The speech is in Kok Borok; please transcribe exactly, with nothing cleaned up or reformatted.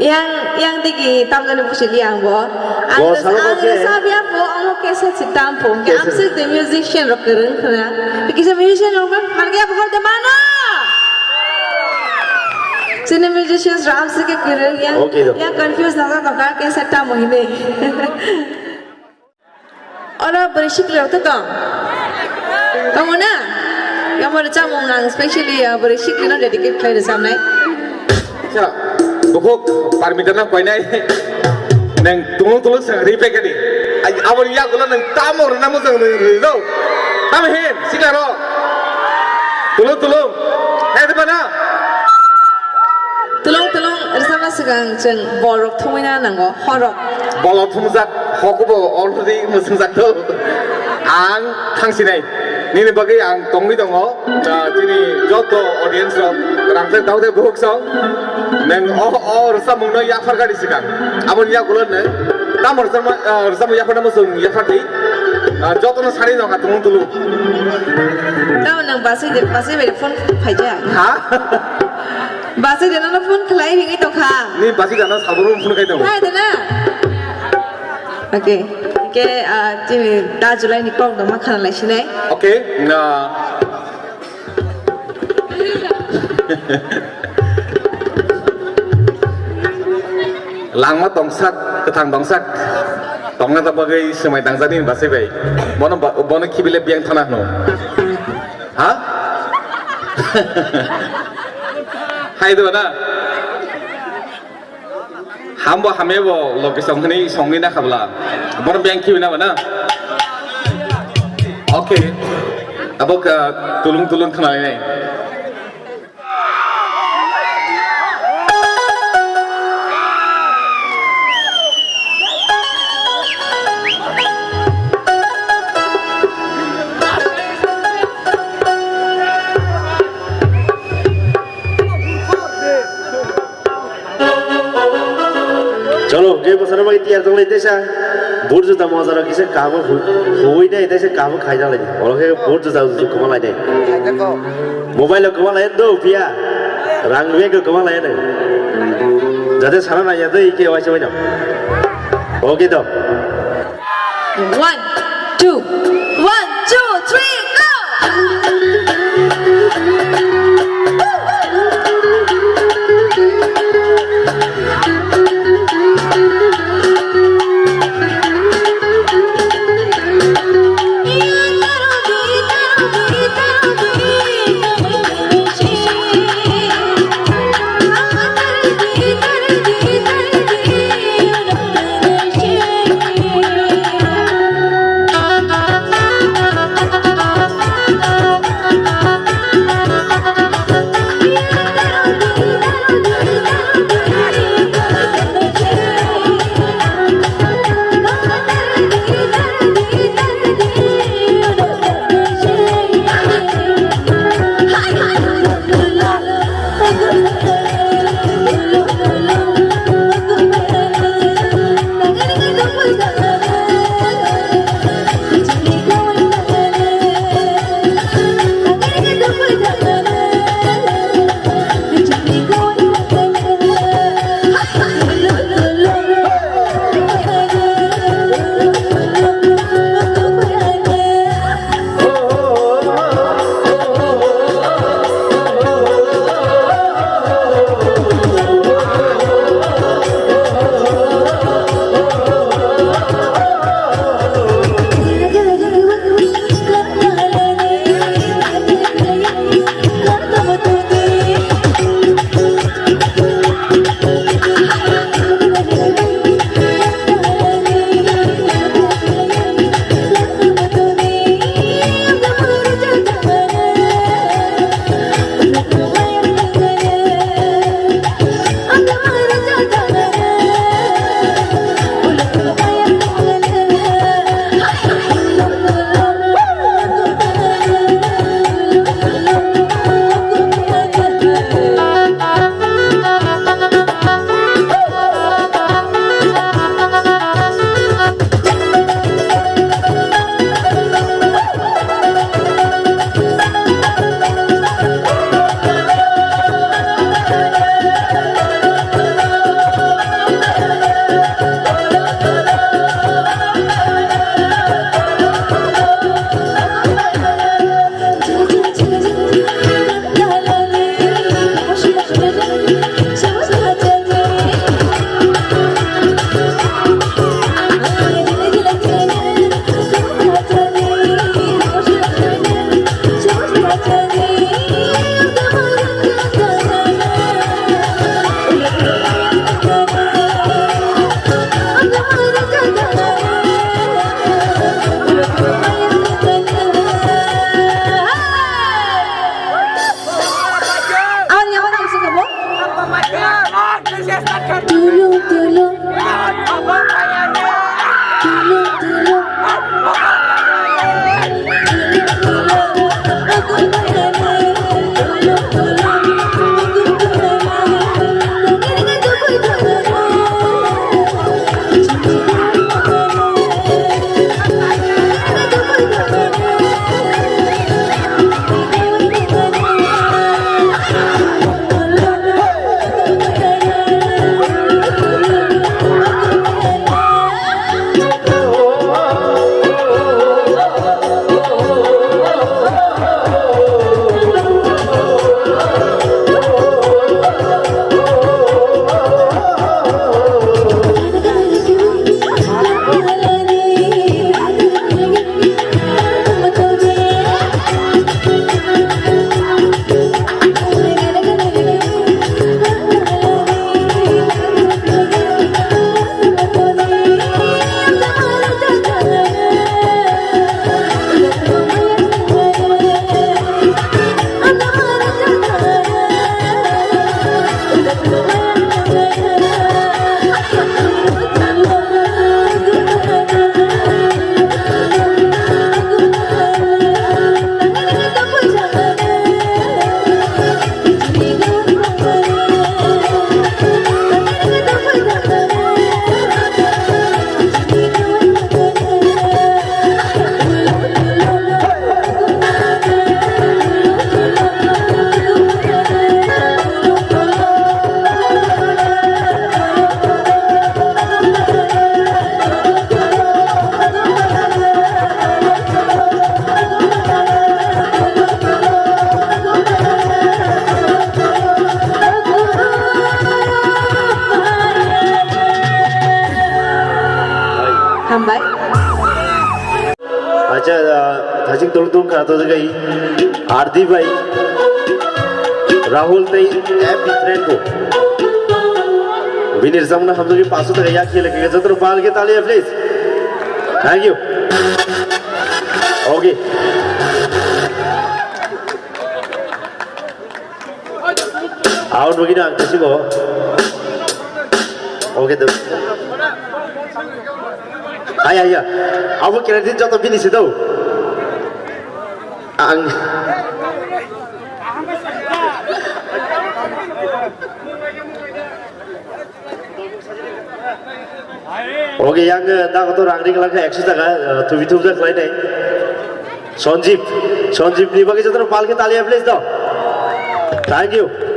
Yang, yang digi tamjani busi liang bo. Ang Bo resa-, salo ang ke. Resa biya po, ang ke sa si tam po. Ke Ke sa. Amsik de musician rok kereng kena. Kisa musician rok kan harga apa kau de mana? Sini musicians rok amsik ke kereng yang, Okay, do. Yang confuse nasa toka ke sa tam mo hine. Oro bwrwi sikli rok to tong? Tongo na? Omo rwchapmung ang specially, uh, bwrwi sikli no dedicate khlai rwchapnai. Acha, bukhuk Parmita no koinai. Nang tulung tulung sang ri pekani. Ai, aboni yagulo nang tamo rwna mujang rwi rwi do. Tamo hin, sikla ro. Tulung tulung. Hai de bana. Tulung tulung rwchapna swkang chwng borok thumwina nango, horok. Bolo thumjak, hokubo already mwswngjak to. Ang thangsinai. Nini bagwi ang tongwi tongo. Ah, chini joto audience rok, rangchak daode buhuk song. Nang o, o rwchapmung no yaphar gari swkang. Aboni yagulo nang. Tamo rwchapma, ah, rwchapmung yapharna mwswng yaphardi. Ah, jotono sari nong ha tulung tulung. Tamo nang basi de, basi bai phone phaija. Ha? Basi de nono phone khlai hingi tongkha. Ni basi jana saboro phone khai tongo. Hai de na. Okay. Ke, ah, chini da July ni kok doma khana lai sinai. Okay, na. Langma tongsak, kwthang tongsak. Tongna ta bagwi swmai tangjani basi bai. Bono ba-, bono khibile biyang thana hno. Ha? Hai do na. Hambo hamya bo location hwnwi songwi na khabla. Bono biyang khibi na ba na? Okay. Abo ka tulung tulung khna nai. Cholo, je bwsano bagwi tiyar tonglai teisa. Bur juta mojarok kisa kaham hu-, huwi nai teisa kaham khai nalai. Oro khe bur juta juta kwma lai nai. Mobile o kwma lai do phiya. Rang bag o kwma lai nai. Jate sana nai ya dei ke waisa waino. Okay to. One, two, one, two, three, go! Tul tul kha to gai R D bhai, Rahul tei M P Franco. Bini rwchapmung no hamjagwi paanso taka yak khele khe jotono pal khe talia, please. Thank you. Okay. Aw nugino ang kisi bo. Okay, do. Aya, aya. Abo credit joto bini si do. Ang. Okay, yang, eh, dago to rang ring lang ekso taka, eh, tubi tubi jak lai nai. Sanjeev, Sanjeev ni bagwi joto pal khe talia, please, do. Thank you.